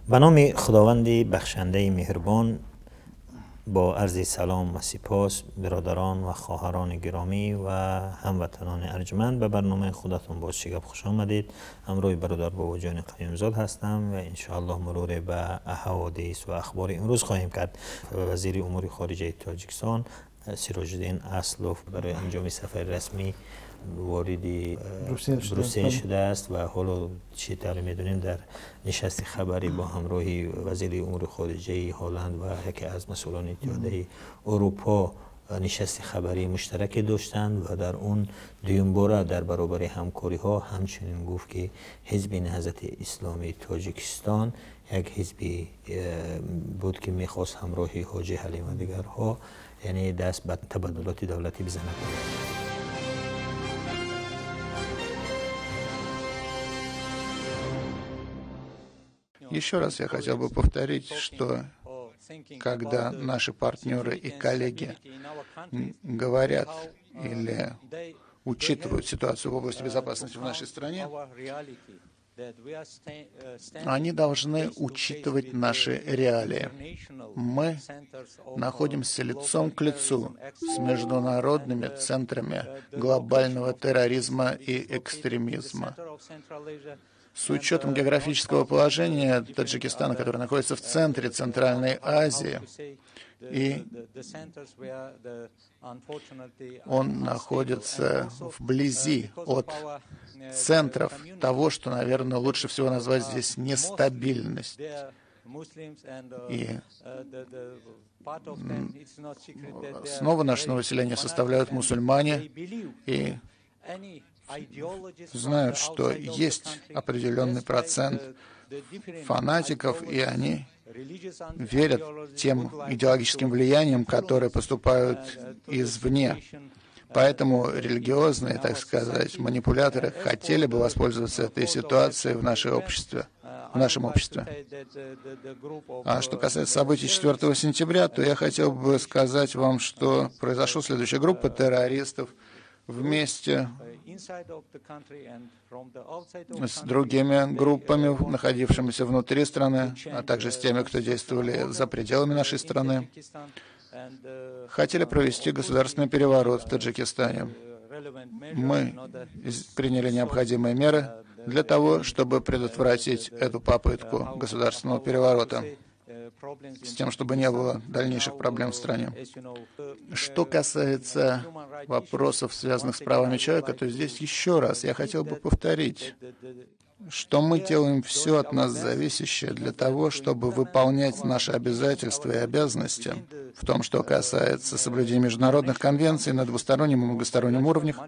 Ба номи Худованди бахшандаи меҳрубон, бо арзи салом ва сипос бародарон ва хоҳарони гиромӣ ва ҳамватанони арҷманд, ба барномаи худатон боз чӣ гап хуш омадед. Ҳамроҳи бародар Бобоҷони Қаюмзод ҳастам ва иншоаллоҳ муруре ба ҳаводис ва ахбори имрӯз хоҳем кард. Вазири умури хориҷаи Тоҷикистон Сироҷиддин Аслов барои анҷоми сафари расмӣ вориди Брюссел шудааст ва ҳоло чӣ тавре медонем, дар нишасти хабарӣ бо ҳамроҳи вазири умури хориҷаи Ҳолланд ва яке аз масъулони Иттиҳодияи Аврупо нишасти хабарии муштараке доштанд ва дар он дуюмбора дар баробари ҳамкориҳо ҳамчунин гуфт, ки Ҳизби Наҳзати Исломии Тоҷикистон як ҳизби буд, ки мехост ҳамроҳи Ҳоҷи Ҳалим ва дигарҳо, яъне даст ба табаддулоти давлатӣ бизанад. Еще раз я хотел бы повторить, что когда наши партнеры и коллеги говорят или учитывают ситуацию в области безопасности в нашей стране, они должны учитывать наши реалии. Мы находимся лицом к лицу с международными центрами глобального терроризма и экстремизма. С учетом географического положения Таджикистана, который находится в центре Центральной Азии, и он находится вблизи от центров того, что, наверное, лучше всего назвать здесь нестабильность. И снова наше население составляют мусульмане, и знают, что есть определенный процент фанатиков, и они верят тем идеологическим влияниям, которые поступают извне. Поэтому религиозные, так сказать, манипуляторы хотели бы воспользоваться этой ситуацией в нашем обществе. А что касается событий 4 сентября, то я хотел бы сказать вам, что произошла следующая группа террористов вместе с другими группами, находившимися внутри страны, а также с теми, кто действовали за пределами нашей страны, хотели провести государственный переворот в Таджикистане. Мы приняли необходимые меры для того, чтобы предотвратить эту попытку государственного переворота, с тем, чтобы не было дальнейших проблем в стране. Что касается вопросов, связанных с правами человека, то здесь еще раз я хотел бы повторить, что мы делаем все от нас зависящее для того, чтобы выполнять наши обязательства и обязанности в том, что касается соблюдения международных конвенций на двустороннем и многостороннем уровнях,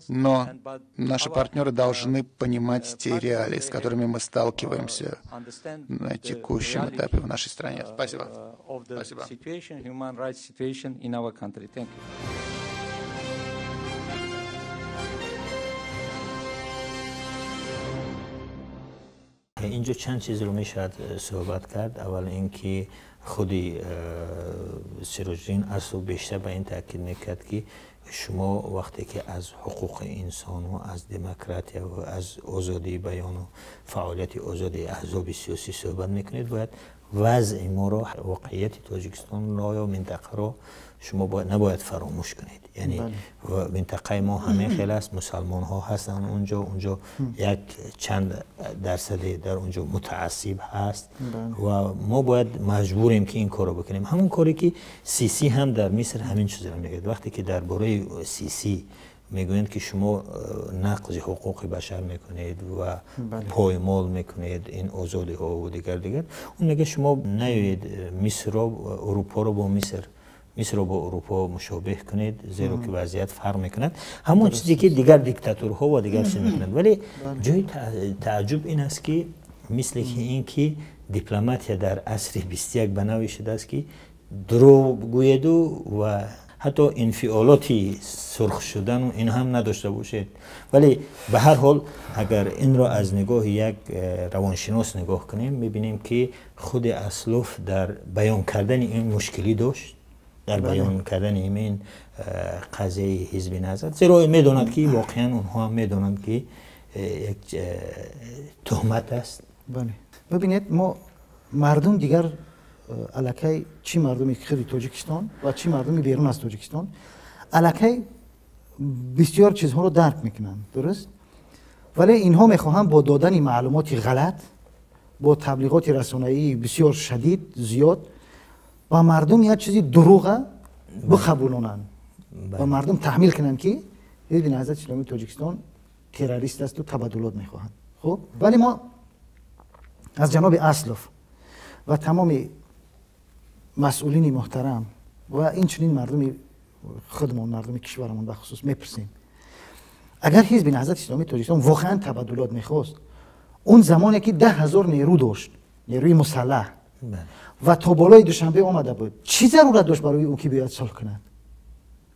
но наши партнеры должны понимать те реалии, с которыми мы сталкиваемся на текущем этапе в нашей стране. Спасибо. Спасибо. Инҷо чанд чиз ро мешавад суҳбат кард. Аввал инки худи Сироҷиддин Аслов бештар ба ин таъкид мекард, ки шумо вақте ки аз ҳуқуқи инсон ва аз демократия ва аз озодии баён ва фаъолияти озоди аҳзоби сиёсӣ суҳбат мекунед, бояд вазъи моро, воқеияти Тоҷикистонро ё минтақаро шумо набояд фаромӯш кунед. Яъне минтақаи мо ҳамин хел аст, мусалмонҳо ҳастанд онҷо як чанд дарсаде дар онҷо мутаассиб ҳаст ва мо бояд маҷбурем, ки ин корро бикунем. Ҳамон коре ки Сисӣ ҳам дар Миср ҳамин чизро мегӯяд. Вақте ки дар бораи Сисӣ мегӯянд, ки шумо нақзи ҳуқуқи башар мекунед ва поймол мекунед ин озодиҳо ва дигар, он мегӯяд, шумо наёед Мисрро, Аврупоро бо Миср, Мисрро бо Аврупо мушобеҳ кунед, зеро ки вазъият фарқ мекунад. Ҳамон чизе ки дигар диктатурҳо ва дигар чиз мекунанд. Вале ҷои тааҷҷуб ин аст, ки мисли ин ки дипломатия дар асри 21 ба навъе шудааст, ки дурӯғ гӯеду ва ҳатто инфиолоти сурх шудану ин ҳам надошта бошед. Вале ба ҳар ҳол, агар инро аз нигоҳи як равоншинос нигоҳ кунем, мебинем, ки худи Аслов дар баён кардани ин мушкилӣ дошт, дар баён кардани ин қазияи Ҳизби Наҳзат, зеро медонад, ки воқеан онҳо ҳам медонанд, ки як туҳмат аст. Бибинед, мо мардум дигар аллакай, чӣ мардуми худи Тоҷикистон ва чӣ мардуми берун аз Тоҷикистон, аллакай бисёр чизҳоро дарк мекунанд, дуруст? Вале инҳо мехоҳанд бо додани маълумоти ғалат, бо таблиғоти расонаии бисёр шадид, зиёд, ба мардум як чизи дурӯға бихабулонанд, ба мардум таҳмил кунанд, ки Ҳизби Наҳзати Исломии Тоҷикистон террорист асту табаддулот мехоҳанд. Хуб, вале мо аз ҷаноби Аслов ва тамоми масъулини муҳтарам ва инчунин мардуми худмон, мардуми кишварамон бахусус мепурсем: агар Ҳизби Наҳзати Исломии Тоҷикистон воқеан табаддулот мехост, он замоне ки 10 000 нерӯ дошт, нерӯи мусаллаҳ, ва то болои Душанбе омада буд, чӣ зарурат дошт барои ӯ, ки биёяд сулҳ кунад,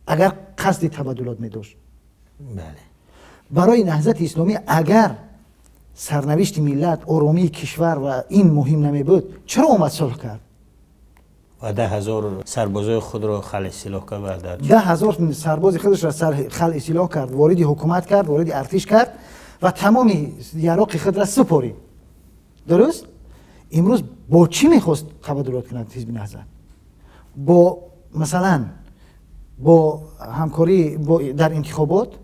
агар қасди табаддулот медошт? Барои Наҳзати Исломӣ агар сарнавишти миллат, оромии кишвар ва ин муҳим намебуд, чаро омад сулҳ кард? Ва 10 000 сарбозои худро халъи силоҳ кард. 10 000 сарбози худашро халъи силоҳ кард, вориди ҳукумат кард, вориди артиш кард ва тамоми яроқи худро супорид, дуруст? Имрӯз бо чӣ мехост табаддулот кунад Ҳизби Наҳзат? Бо, масалан, бо ҳамкорӣ дар интихобот?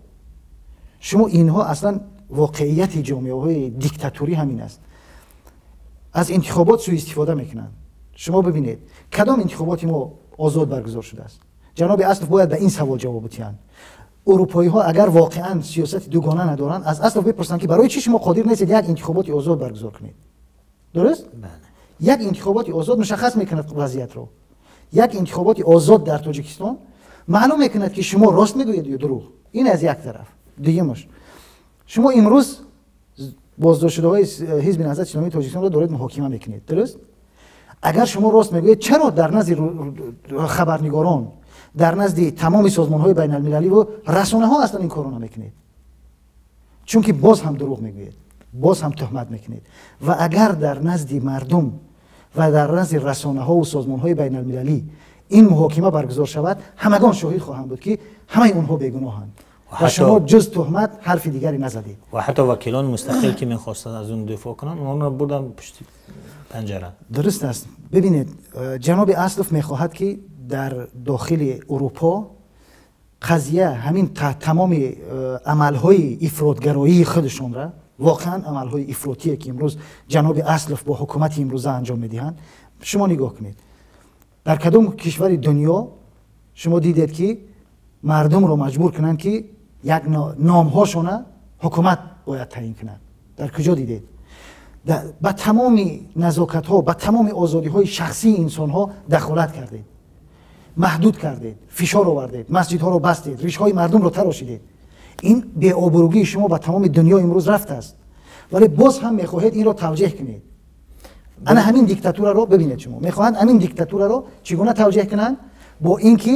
Шумо инҳо аслан воқеияти ҷомеаҳои диктатурӣ ҳамин аст, аз интихобот сӯистифода мекунанд. Шумо бибинед, кадом интихоботи мо озод баргузор шудааст? Ҷаноби Аслов бояд ба ин савол ҷавоб диҳанд. Урупоиҳо агар воқеан сиёсати дугона надоранд, аз Аслов бипурсанд, ки барои чӣ шумо қодир нестед як интихоботи озод баргузор кунед, дуруст? Як интихоботи озод мушаххас мекунад вазъиятро. Як интихоботи озод дар Тоҷикистон маълум мекунад, ки шумо рост мегӯед ё дурӯғ. Ин аз як тараф. Дуюмаш, шумо имрӯз боздоштшудаҳои Ҳизби Наҳзати Исломии Тоҷикистонро доред муҳокима мекунед, дуруст? Агар шумо рост мегӯед, чаро дар назди хабарнигорон, дар назди тамоми созмонҳои байналмилаливу расонаҳо аслан ин корро намекунед? Чунки боз ҳам дурӯғ мегӯед, боз ҳам туҳмат мекунед. Ва агар дар назди мардум ва дар назди расонаҳову созмонҳои байналмилалӣ ин муҳокима баргузор шавад, ҳамагон шоҳид хоҳанд буд, ки ҳамаи онҳо бегуноҳанд ва шумо ҷуз туҳмат ҳарфи дигаре назадед. Ва ҳатто вакилони мустақил, ки мехостанд аз он дифоъ кунанд, онҳоро бурданд пушти панҷара. Дуруст аст. Бибинед, ҷаноби Аслов мехоҳад, ки дар дохили Урупо қазия ҳамин тамоми амалҳои ифротгароии худашонра, воқеан амалҳои ифротие, ки имрӯз ҷаноби Аслов бо ҳукумати имрӯза анҷом медиҳанд. Шумо нигоҳ кунед, дар кадом кишвари дунё шумо дидед, ки мардумро маҷбур кунанд, ки як номҳошона ҳукумат бояд таъин кунад? Дар куҷо дидед? Ба тамоми назокатҳо, ба тамоми озодиҳои шахсии инсонҳо дахолат кардед, маҳдуд кардед, фишор овардед, масҷидҳоро бастед, ришҳои мардумро тарошидед. Ин беобрӯгии шумо ба тамоми дунё имрӯз рафтааст, вале боз ҳам мехоҳед инро тавҷеҳ кунед. Ана ҳамин диктатураро бибинед, шумо мехоҳанд ҳамин диктатураро чӣ гуна тавҷеҳ кунанд? Бо ин ки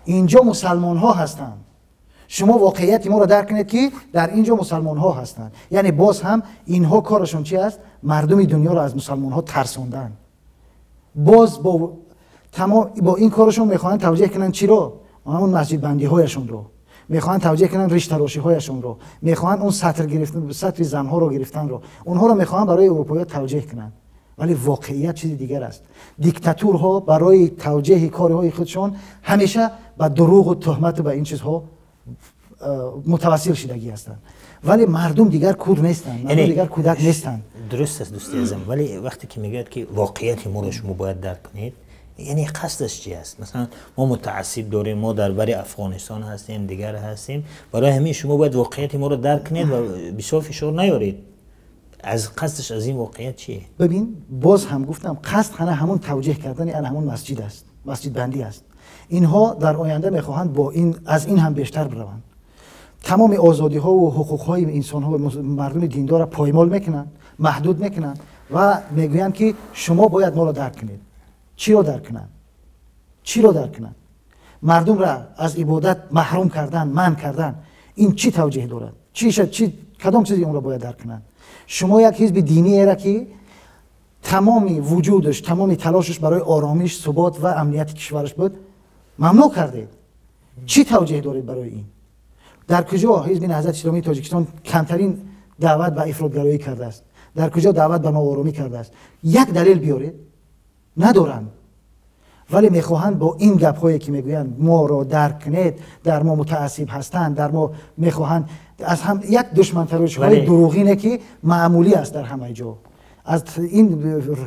инҷо мусалмонҳо ҳастанд, шумо воқеияти моро дарк кунед, ки дар ин ҷо мусалмонҳо ҳастанд. Яъне боз ҳам инҳо корашон чи аст? Мардуми дунёро аз мусалмонҳо тарсондан. Боз бо ин корашон мехоҳанд тавҷеҳ кунанд чиро? Ҳамон масҷидбандиҳояшонро мехоҳанд тавҷеҳ кунанд, риштарошиҳояшонро мехоҳанд, он сатр сатри занҳоро гирифтанро, онҳоро мехоҳанд барои урупоиҳо тавҷеҳ кунанд. Вале воқеият чизи дигар аст. Диктатурҳо барои тавҷеҳи корҳои худшон ҳамеша ба дурӯғу туҳмату ба ин чизҳо мутавассил шидагӣ ҳастанд. Вале мардум дигар кур нестанд, мардум дигар кӯдак нестанд. Дуруст аст, дӯсти азизам, вале вақте ки мегӯяд, ки воқеияти моро шумо бояд дарк кунед, яъне қасдаш чи аст? Масалан, мо мутаассиб дорем, мо дар бари Афғонистон ҳастем, дигар ҳастем, барои ҳамин шумо бояд воқеияти моро дарк кунед ва бисёр фишор наёред. Аз қасдаш аз ин воқеият чие? Бибин, боз ҳам гуфтам, қасд ҳана ҳамон тавҷеҳ кардани ана ҳамон масҷид аст, масҷидбандӣ аст. Инҳо дар оянда мехоҳанд бо ин аз ин ҳам бештар бираванд. Тамоми озодиҳову ҳуқуқҳои инсонҳо, мардуми диндорро поймол мекунанд, маҳдуд мекунанд ва мегӯянд, ки шумо бояд моро дарк кунед. Чиро дарк кунанд? Чиро дарк кунанд? Мардумра аз ибодат маҳрум кардан, манъ кардан, ин чӣ тавҷеҳ дорад? Чи кадом чизи онро бояд дарк кунанд? Шумо як ҳизби диниера, ки тамоми вуҷудаш, тамоми талошаш барои оромиш, субот ва амнияти кишвараш буд, мамнӯъ кардед. Чӣ тавҷеҳ доред барои ин? Дар куҷо Ҳизби Наҳзати Исломии Тоҷикистон камтарин даъват ба ифротгароӣ кардааст? Дар куҷо даъват ба нооромӣ кардааст? Як далел биёред. Надоранд. Вале мехоҳанд бо ин гапҳое ки мегӯянд моро дарк кунед, дар мо мутаассиб ҳастанд, дар мо мехоҳанд аз ҳам як душмантарошиҳои дурӯғине ки маъмулӣ аст дар ҳамаи ҷо. Аз ин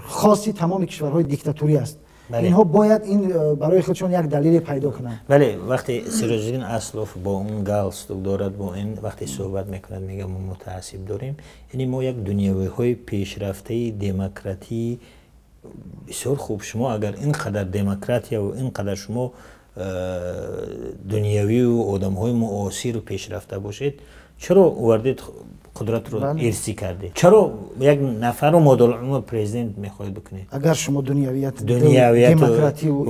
хоси тамоми кишварҳои диктатурӣ аст. Инҳо бояд ин барои худшон як далеле пайдо кунанд. Бале, вақте Сироҷиддин Аслов бо он галстук дорад, бо ин вақте суҳбат мекунад, мегӯяд мо мутаассиб дорем. Яъне мо як дунявиҳои пешрафтаи демократии бисёр хуб. Шумо агар ин қадар демократия ва ин қадар шумо дунявию одамҳои муосиру пешрафта бошед, чаро овардед қудратро ирсӣ кардед? Чаро як нафарро модолумр президент мехоҳед бикунед? Агар шумо дунявият, демократию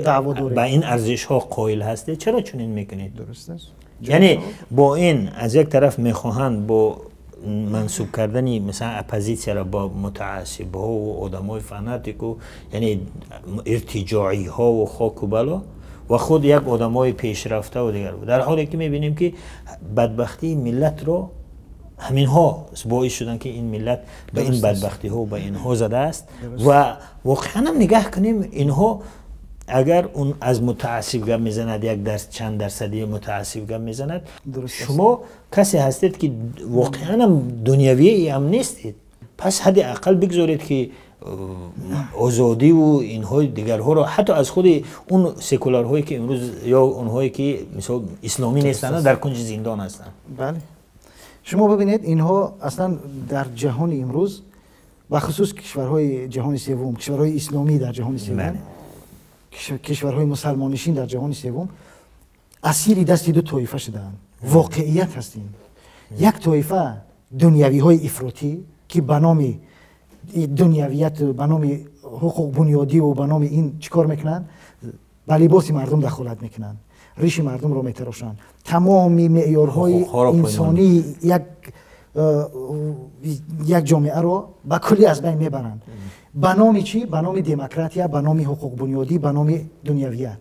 даъво доред, ба ин арзишҳо қоил ҳастед, чаро чунин мекунед? Дуруст аст. Яъне бо ин аз як тараф мехоҳанд бо мансуб кардани масалан оппозитсияро бо мутаассибҳову одамҳои фанатику, яъне иртиҷоиҳову хоку бало, ва худ як одамҳои пешрафтаву дигар, дар ҳоле ки мебинем ки бадбахтии миллатро ҳаминҳо боис шуданд ки ин миллат ба ин бадбахтиҳо ба инҳо задааст. Ва воқеан ҳам нигаҳ кунем, инҳо агар он аз мутаассиб гап мезанад, як чанд дарсади мутаассиб гап мезанад, шумо касе ҳастед ки воқеан ҳам дунявие ҳам нестед. Пас ҳадди ақал бигзоред ки озодиву инҳои дигарҳоро, ҳатто аз худи он секулярҳое ки имрӯз ё онҳое ки мисол исломӣ нестанд, дар кунҷи зиндон ҳастанд. Бале, шумо бибинед, инҳо аслан дар ҷаҳони имрӯз, бахусус кишварҳои ҷаҳони севум, кишварҳои исломӣ дар ҷаҳони севум, кишварҳои мусалмоннишин дар ҷаҳони севум асири дасти ду тоифа шудаанд. Воқеият ҳастем. Як тоифа дунявиҳои ифротӣ ки ба номи дунявият, ба номи ҳуқуқбунёдиву ба номи ин чӣ кор мекунанд? Ба либоси мардум дахолат мекунанд, риши мардумро метарошанд, тамоми меъёрҳои инсонии як ҷомеаро ба куллӣ аз байн мебаранд. Ба номи чӣ? Ба номи демократия, ба номи ҳуқуқбунёдӣ, ба номи дунявият.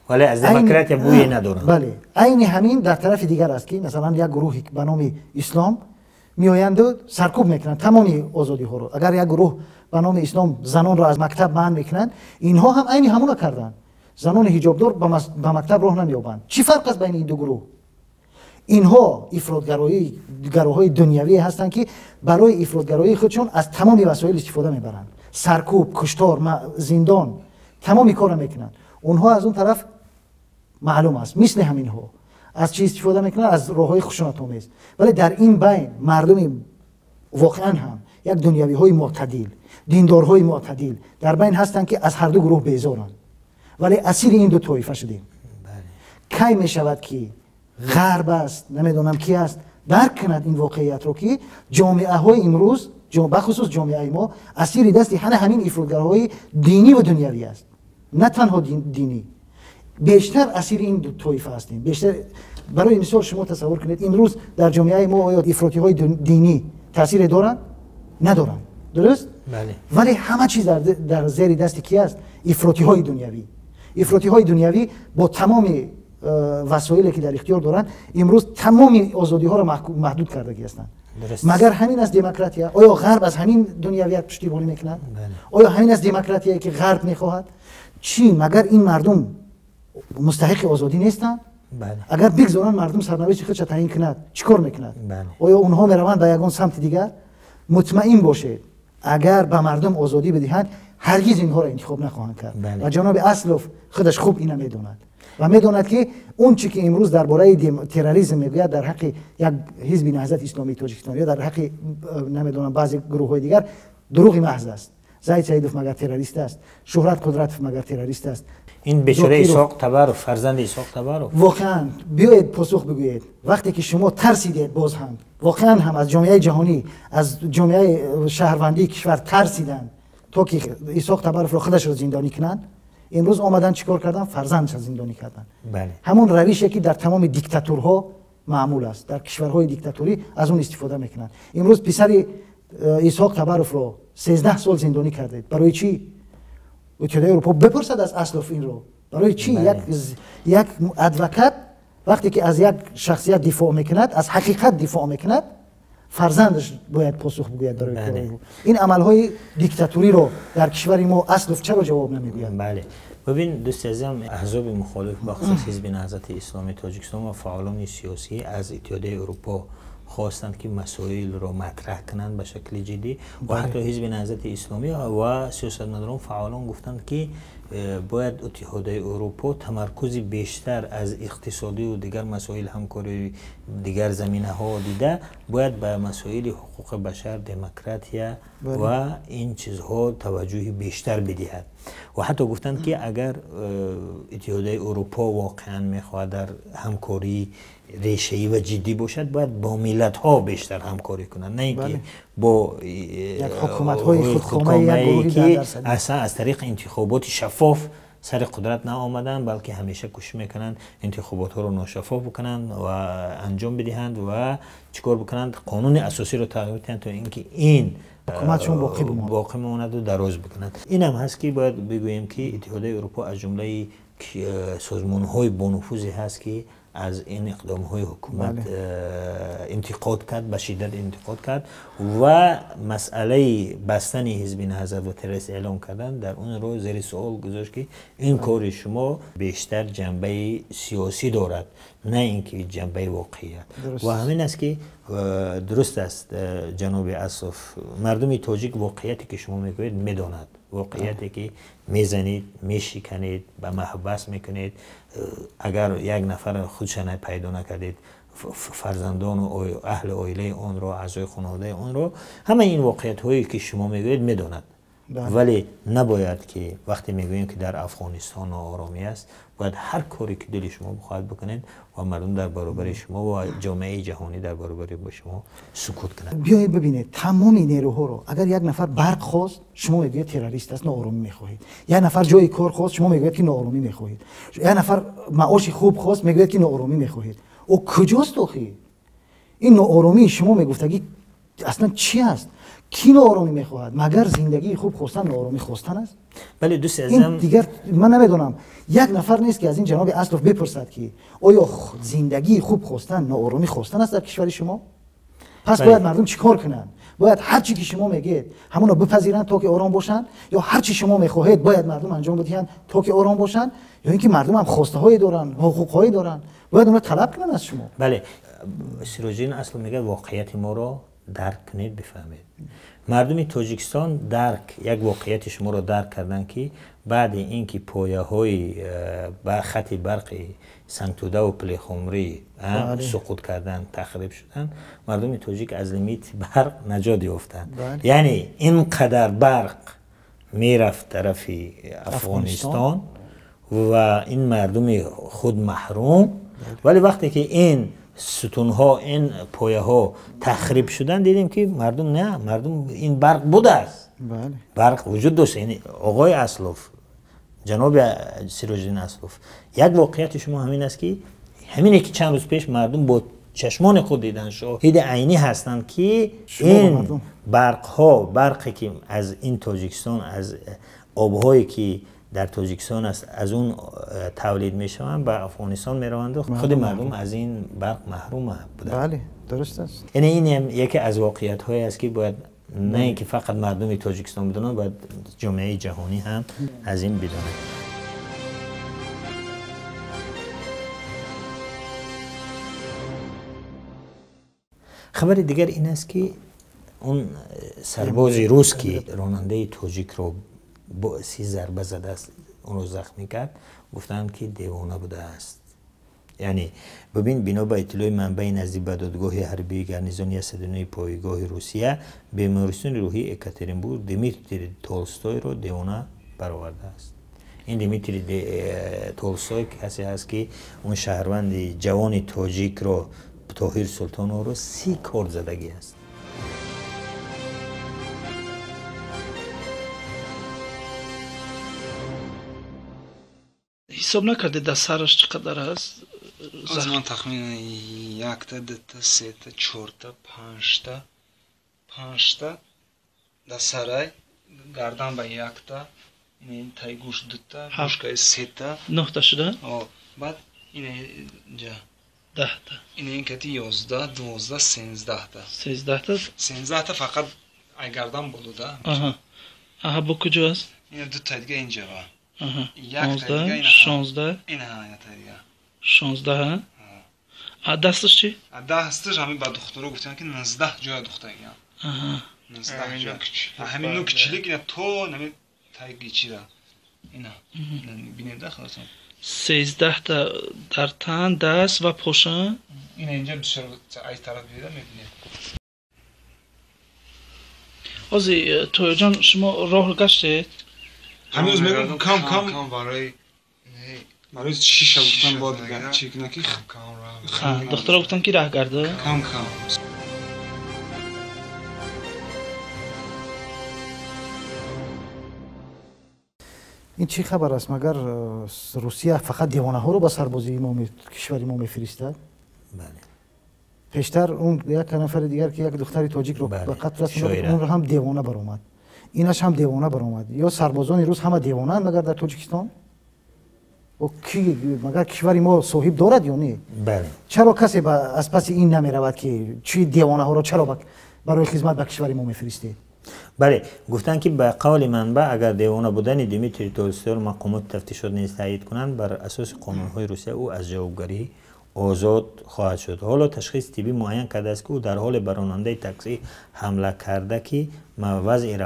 Вале аз демократия бӯе надоранд. Бале, айни ҳамин дар тарафи дигар аст ки масалан як гурӯҳе ба номи ислом меоянду саркӯб мекунанд тамоми озодиҳоро. Агар як гурӯҳ ба номи ислом занонро аз мактаб манъ мекунанд, инҳо ҳам айни ҳамона карданд. Занони ҳиҷобдор ба мактаб роҳ намеёбанд. Чӣ фарқ аст байни ин ду гурӯҳ? Инҳо ифротгароҳои дунявие ҳастанд ки барои ифротгароии худшон аз тамоми васоил истифода мебаранд. Саркӯб, куштор, зиндон, тамоми корро мекунанд. Онҳо аз он тараф маълум аст, мисли ҳаминҳо аз чӣ истифода мекунанд? Аз роҳҳои хушунатомез. Вале дар ин байн мардуми воқеан ҳам як дунявиҳои мӯътадил, диндорҳои мӯътадил дар байн ҳастанд ки аз ҳар ду гурӯҳ безоранд. Вале асири ин ду тоифа шудем. Кай мешавад ки ғарб аст, намедонам ки аст, дарк кунад ин воқеиятро ки ҷомеаҳои имрӯз, бахусус ҷомеаи мо, асири дасти ҳамин ифротгароҳои динӣ ва дунявӣ аст. На танҳо динӣ, бештар асири ин ду тоифа ҳастем. Бештар барои мисол шумо тасаввур кунед, имрӯз дар ҷомеаи мо оё ифротиҳои динӣ таъсире доранд? Надоранд. Дуруст? Вале ҳама чиз дар зери дасти ки аст? Ифротиҳои дунявӣ. Ифротиҳои дунявӣ бо тамоми васоиле ки дар ихтиёр доранд, имрӯз тамоми озодиҳоро маҳдуд кардагӣ ҳастанд. Магар ҳамин аст демократия? Оё ғарб аз ҳамин дунявият пуштибонӣ мекунад? Оё ҳамин аст демократияе ки ғарб мехоҳад? Чӣ? Магар ин мардум мустаҳиқи озодӣ нестанд? Агар бигзоранд мардум сарнавишти худша таъин кунад, чӣ кор мекунад? Оё онҳо мераванд ба ягон самти дигар? Мутмаин бошед, агар ба мардум озодӣ бидиҳанд, ҳаргиз инҳоро интихоб нахоҳанд кард. Ва ҷаноби Аслов худаш хуб ина медонад ва медонад ки он чӣ ки имрӯз дар бораи терроризм мегӯяд дар ҳаққи як ҳизби Наҳзати Исломии Тоҷикистон ё дар ҳаққи намедонам баъзе гурӯҳҳои дигар дурӯғи маҳз аст. Заид Саидов магар террорист аст? Шӯҳрат Қудратов магар террорист аст? Ин бечора Исоқ Табаров, фарзанди Исоқ Табаров. Воқеан биёед посух бигӯед. Вақте ки шумо тарсидед, боз ҳам воқеан ҳам аз ҷомеаи ҷаҳонӣ, аз ҷомеаи шаҳрвандии кишвар тарсиданд то ки Исоқ Табаровро худашро зиндонӣ кунанд. Имрӯз омаданд чӣ кор карданд? Фарзандашро зиндонӣ карданд. Ҳамон равише ки дар тамоми диктатурҳо маъмул аст, дар кишварҳои диктатурӣ аз он истифода мекунанд. Имрӯз писари Исоқ Табаровро 13 сол зиндонӣ кардед. Барои чӣ? Иттиҳодияи Аврупо бипурсад аз Аслов инро. Барои чӣ як адвокат вақте ки аз як шахсият дифоъ мекунад, аз ҳақиқат дифоъ мекунад, Фарзандаш бояд посух бигӯяд барои кори ӯ. Ин амалҳои диктатуриро дар кишвари мо Аслов чаро ҷавоб намегӯяд? Бале. Бибин, дӯсти азизам, аҳзоби мухолиф, бахусус Ҳизби Наҳзати Исломии Тоҷикистон ва фаъолони сиёсӣ аз Иттиҳодияи Аврупо хостанд, ки масоилро матраҳ кунанд ба шакли ҷиддӣ ва ҳатто Ҳизби Наҳзати Исломӣ ва сиёсатмадорон, фаъолон гуфтанд, ки бояд Иттиҳодияи Аврупо тамаркузи бештар аз иқтисодӣ ва дигар масоил, ҳамкории дигар заминаҳо дида, бояд ба масоили ҳуқуқи башар, демократия ва ин чизҳо таваҷҷӯҳи бештар бидиҳад. Ва ҳатто гуфтанд, ки агар Иттиҳодияи Аврупо воқеан мехоҳад дар ҳамкории решаӣ ва ҷиддӣ бошад, бояд бо миллатҳо бештар ҳамкорӣ кунад, на ин ки бо ҳукуматҳои худкомае, ки аслан аз тариқи интихоботи шаффоф сари қудрат наомаданд, балки ҳамеша кӯшиш мекунанд интихоботҳоро ношаффоф бикунанд ва анҷом бидиҳанд ва чӣ кор бикунанд, қонуни асосиро тағйир диҳанд, то ин ки ин ҳукуматшон боқӣ бимонад, боқӣ монад ва дароз бикунанд. Инам ҳаст, ки бояд бигӯем, ки Иттиҳодияи Аврупо аз ҷумлаи созмонҳои бонуфузе ҳаст, ки аз ин иқдомҳои ҳукумат интиқод кард, ба шиддат интиқод кард ва масъалаи бастани Ҳизби Наҳзат ва террорист эълом кардан дар онро зери суол гузошт, ки ин кори шумо бештар ҷанбаи сиёсӣ дорад, на ин ки ҷанбаи воқеият. Ва ҳамин аст, ки дуруст аст, ҷаноби Аслов, мардуми тоҷик воқеияте, ки шумо мегӯед, медонад. Воқеияте, ки мезанед, мешиканед, ба маҳбас мекунед, агар як нафар худша пайдо накардед, фарзандону аҳли оилаи онро, аъзои хонаводаи онро, ҳамаи ин воқеиятҳое, ки шумо мегӯед, медонад. Вале набояд, ки вақте мегӯем, ки дар Афғонистон нооромӣ аст, бояд ҳар коре, ки дили шумо бихоҳад, бикунед ва мардум дар баробари шумо ва ҷомеаи ҷаҳонӣ дар баробари шумо сукут кунад. Биёед бибинед тамоми нерӯҳоро. Агар як нафар барқ хост, шумо мегӯед террорист аст, нооромӣ мехоҳед. Як нафар ҷои кор хост, шумо мегӯед, ки нооромӣ мехоҳед. Як нафар маоши хуб хост, мегӯед, ки нооромӣ мехоҳед. Ӯ куҷост охӣ? Ин нооромии шумо мегуфтагӣ аслан чӣ аст? Кӣ нооромӣ мехоҳад? Магар зиндагии хуб хостан нооромӣ хостан аст? Бале, дӯсти азизам, дигар ман намедонам, як нафар нест, ки аз ин ҷаноби Аслов бипурсад, ки оё зиндагии хуб хостан нооромӣ хостан аст дар кишвари шумо? Пас бояд мардум чӣ кор кунанд? Бояд ҳар чӣ ки шумо мегӯед, ҳамонро бипазиранд, то ки ором бошанд, ё ҳар чӣ шумо мехоҳед, бояд мардум анҷом бидиҳанд, то ки ором бошанд, ё ин ки мардум ҳам хостаҳое доранд, ҳуқуқҳое доранд, бояд онро талаб кунанд аз шумо? Бале, Сироҷиддин Аслов мегӯяд: воқеияти моро дарк кунед, бифаҳмед. Мардуми Тоҷикистон дарк, як воқеияти шуморо дарк карданд, ки баъди ин ки пояҳои хати барқи Сангтудаву Пулихумрӣ суқут карданд, тахриб шуданд, мардуми тоҷик аз лимити барқ наҷот ёфтанд. Яъне ин қадар барқ мерафт тарафи Афғонистон ва ин мардуми худ маҳрум. Вале вақте ки ин сутунҳо, ин пояҳо тахриб шуданд, дидем, ки мардум на, мардум ин барқ будааст, барқ вуҷуд дошт. Яъне, оғои Аслов, ҷаноби Сироҷиддин Аслов, як воқеияти шумо ҳамин аст, ки ҳамине, ки чанд рӯз пеш мардум бо чашмони худ диданд, шоҳиди айнӣ ҳастанд, ки ин барқҳо, барқе, ки аз ин Тоҷикистон, аз обҳое, ки дар Тоҷикистон аст, аз он тавлид мешаванд, ба Афғонистон мераванд, худи мардум аз ин барқ маҳрум буданд. Бале, дуруст аст. Яъне ин яке аз воқеиятҳое аст, ки бояд на ин ки фақат мардуми Тоҷикистон бидонанд, бояд ҷомеаи ҷаҳонӣ ҳам аз ин бидонад. Хабари дигар ин аст, ки он сарбози рус, ки ронандаи тоҷикро бо 30 зарба задааст, онро захмӣ кард, гуфтанд, ки девона будааст. Яъне бибин, бино ба иттилои манбаи наздик ба додгоҳи ҳарбии гарнизони 109 пойгоҳи Русия, бемористони рӯҳии Екатеринбург Дмитрий Толстойро девона баровардааст. Ин Дмитрий Толстой касе ҳаст, ки он шаҳрванди ҷавони тоҷикро, Тоҳир Султоновро, 30 корд задагӣ аст. Ҳисоб накардед, дар сараш чӣ қадар аст? Аз ман тахминан якта, дута, сета, чорта, панҷта, панҷта дар сарай, гардан ба якта, таи гӯш дута, гӯшкаи сета. Нӯҳта шуда. Баъд ин ҷа 10 та. Ин кати 11, 12, 13 та. 13 та. 13 та фақат ай гардан болуда. Аҳа, аҳа, бо куҷо аст? Ина дута дига инҷа ва. Аҳа. Якта дига. 15, 16. Ина якта дига. 16. А дасташ чӣ? Дасташ ҳамин ба духтуро гуфтан, ки 19 ҷоя духтагиам. Аҳа. 19 ҷоя. Ҳамин нук чилик ина то нами таги чира. Ина бинеда халосам. 13 та дар тан, даст ва поша. Ина инҷа бисёр ай тараф дида мебинед. Ҳозир, Тоҳирҷон, шумо роҳ гаштед? Ҳамин рӯз мегӯям, кам кам кам барои барои шиша гуфтан бояд чӣ кунад, ки Духтуро гуфтан, ки раҳ гарда. Кам кам. Ин чӣ хабар аст? Магар Русия фақат девонаҳоро ба сарбозии кишвари мо мефиристад? Бале. Пештар он як нафари дигар, ки як духтари тоҷикро ба қатл расонд, онро ҳам девона баромад, инаш ҳам девона баромад. Ё сарбозони рус ҳама девонаанд магар дар Тоҷикистон? Ки магар кишвари мо соҳиб дорад ё не? Бале. Чаро касе аз паси ин намеравад, ки чӣ девонаҳоро чаро барои хизмат ба кишвари мо мефиристед? Бале, гуфтанд, ки ба қавли манбаъ, агар девона будани Дмитрий Толстойро мақомоти тафтишот низ таъйид кунанд, бар асоси қонунҳои Русия ӯ аз ҷавобгарӣ озод хоҳад шуд. Ҳоло ташхиси тиббӣ муайян кардааст, ки ӯ дар ҳоле ба ронандаи таксӣ ҳамла карда, ки вазъи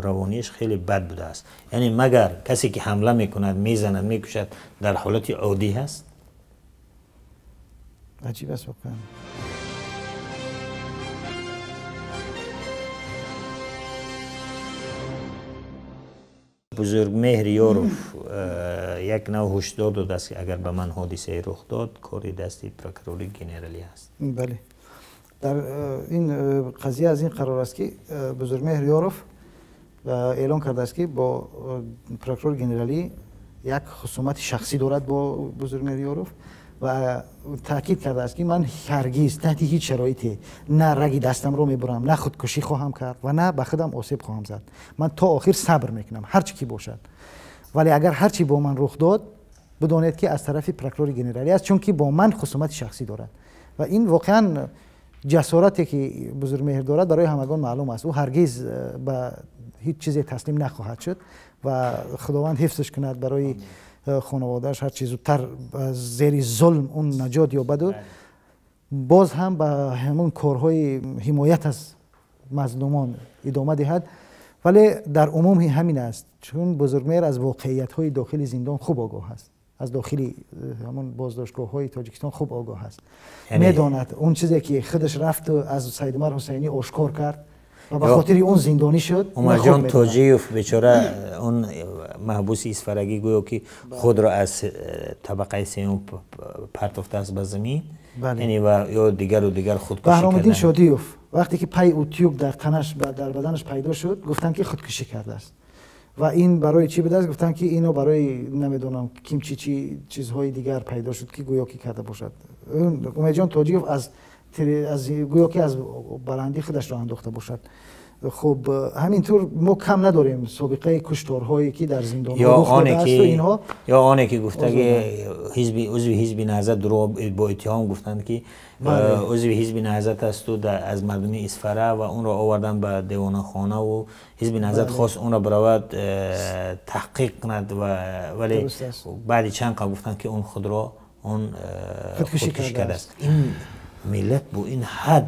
равонияш хеле бад будааст. Яъне магар касе, ки ҳамла мекунад, мезанад, мекушад, дар ҳолати оддӣ ҳаст? Аҷиб аст воқеан. Бузургмеҳр Ёров як нав ҳушдор додааст, ки агар ба ман ҳодисае рух дод, кори дасти прокурори генералӣ аст. Бале, дар ин қазия аз ин қарор аст, ки Бузургмеҳр Ёров эълон кардааст, ки бо прокурори генералӣ як хусумати шахсӣ дорад бо Бузургмеҳр Ёров ва таъкид кардааст, ки ман ҳаргиз таҳти ҳеҷ шароите на раги дастамро мебурам, на худкушӣ хоҳам кард ва на ба худам осеб хоҳам зад. Ман то охир сабр мекунам, ҳар чӣ ки бошад, вале агар ҳар чӣ бо ман рух дод, бидонед, ки аз тарафи прокурори генералӣ аст, чунки бо ман хусумати шахсӣ дорад. Ва ин воқеан ҷасорате, ки Бузургмеҳр дорад, барои ҳамагон маълум аст. Ӯ ҳаргиз ба ҳеҷ чизе таслим нахоҳад шуд ва Худованд ҳифзш кунад, барои хонаводааш ҳарчи зудтар зери зулм он наҷот ёбаду боз ҳам ба ҳамон корҳои ҳимоят аз мазлумон идома диҳад. Вале дар умум ҳамин аст, чун Бузургмеҳр аз воқеиятҳои дохили зиндон хуб огоҳ аст, аз дохили ҳамон боздоштгоҳҳои Тоҷикистон хуб огоҳ аст, медонад он чизе, ки худаш рафту аз Саидумар Ҳусайнӣ ошкор кард ва ба хотири он зиндонӣ шуд. Умарҷон Тоҷиев бечора, он маҳбуси исфарагӣ, гӯё ки худро аз табақаи сеюм партофтааст ба замин, яъне ва ё дигару дигар худкушӣ. Баҳромиддин Шодиев, вақте ки пай утюг дар танаш, дар баданаш пайдо шуд, гуфтанд, ки худкушӣ кардааст. Ва ин барои чӣ будааст? Гуфтанд, ки ино барои намедонам ким, чи чи чизҳои дигар пайдо шуд, ки гӯё ки карда бошад. Умедҷон Тоҷиев аз гӯё ки аз баландӣ худашро андохта бошад. Хуб, ҳамин тур мо кам надорем собиқаи кушторҳое, ки дар зиндонҳо. Ё оне, ки гуфтаги ҳизби, узви ҳизби Наҳзат, дурӯғ бо иттиҳом гуфтанд, ки узви ҳизби Наҳзат асту аз мардуми Исфара, ва онро оварданд ба девонахонаву ҳизби Наҳзат хост онро биравад таҳқиқ кунад, вале баъди чанд қал гуфтанд, ки он худро он худкушӣ кардааст. Ин миллат бо ин ҳад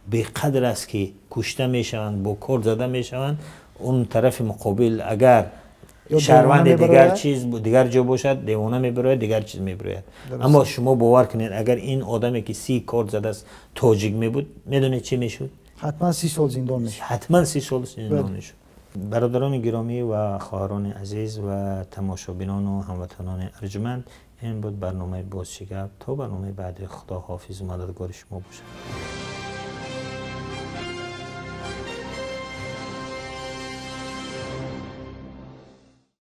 беқадр аст, ки кушта мешаванд, бо кор зада мешаванд. Он тарафи муқобил агар шаҳрванди дигар чиз, дигар ҷо бошад, девона мебирояд, дигар чиз мебирояд. Аммо шумо бовар кунед, агар ин одаме, ки 30 кор задааст, тоҷик мебуд, медонед, чӣ мешуд? Ҳатман 30 сол зиндон мешуд. Ҳатман 30 сол зиндон мешуд. Бародарони гиромӣ ва хоҳарони азиз ва тамошобинону ҳамватанони арҷуманд, ин буд барномаи «Боз чӣ гап». То барномаи баъди, Худо ҳофизу мададгори шумо бошад.